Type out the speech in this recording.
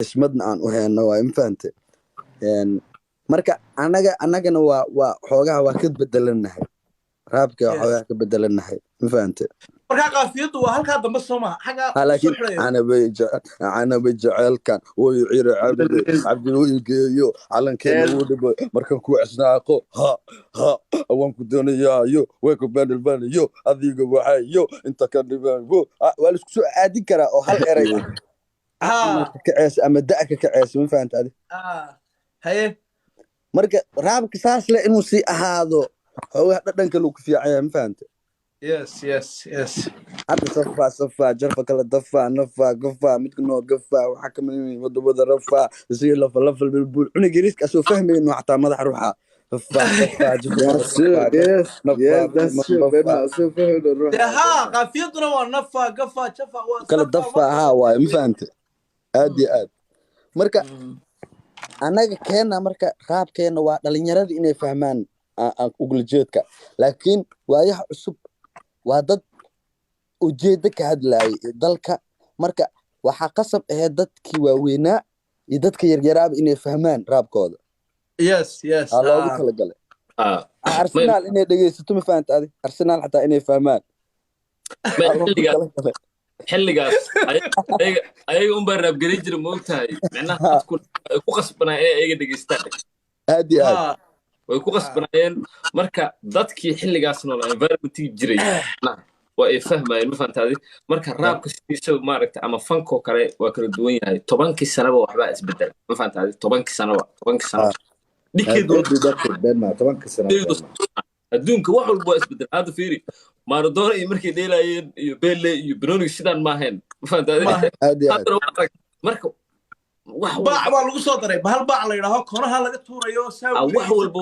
Xishmadna aan u heyno waay, ma fahante? Marka annagana waa xoogaha waa ka bedelanahay rapka, xoogaha ka bedelanahay, ma fahante? Markaa qaafiyaddu waa halkaa dambe, soo maha? Xaggaa Ha, laakiin soo xidhaya. Canabay canabay jeceelkan way cire cabdi cabdi wuu geeyo calankeena wuu dhibo markaan ku cisnaaqo ha ha waan ku doonayaayo way ku banilbanayo adiga waxayo inta ka dhiban waa laisku soo aadin karaa oo hal eray ah ka kaceesa ama da' ka kaceesa, ma fahanta adi? Haye. Marka rapka saas leh inuu sii ahaado xoogaha dhadhanka lagu ku fiican yahay, ma fahanta? Yes. Hadda safa safa jarfa kala dafa nafa gafa midka noo gafa waxaa kamid wadawada rafa isiga lafa lafa bilbul cunug yariiska asoo fahmayno xataa madaxa ruuxa rafa safa jarfa kala That's true. dafa Yes, that's true. Bena soo fahmo ruuxa. Dee haa, qaafiyadduna waa nafa gafa jafa waa kala safa. Dafa haa waaye, ma fahante? Aad iyo aad. Marka annaga keena, marka rapkeena waa dhalinyarada inay fahmaan ugula jeedka, laakiin waayaha cusub waa dad ujeeddo ka hadlaayay ee dalka. Marka waxaa qasab ahayd dadkii waaweynaa iyo dadka yaryaraaba inay fahmaan rapkooda. Aa loogu talagalay. Arsenal inay dhegeysato, ma fahanta adi? Arsenal xataa inay fahmaan Ma aa loogu xilligaas talagalay. Xilligaas ayaga unbaa rap gelin jira, moogtahay? Micnaha dadku ay ku qasbanaayeen inay ayaga dhegeystaan. Aad iyo aad. Way ku qasbanaayeen. Marka dadkii xilligaas nool, environmentkii jiray, macnaha waa ay fahmayeen, ma fahantaadi? Marka rapka sidiisa maaragta ama fankoo kale waa kala duwan yahay. 10kii sanaba waxbaa isbedela, ma fahantaadi? 10kii sanaba, 10kii sanaba dhikeed. Every decade, Bena, 10ka sano. Bena. Adduunka wax walba waa isbedel. Hadda fiiri Maradona iyo markay dheelayeen iyo Pele iyo Benoni, sidaan ma ahayn, ma fahantaadi? Maaha. Aad iyo aad. Haddana waa arag marka wax baac walba baa lagu soo daray, bahal baac la yidhaaho koonaha laga tuurayo saa. Wax walba.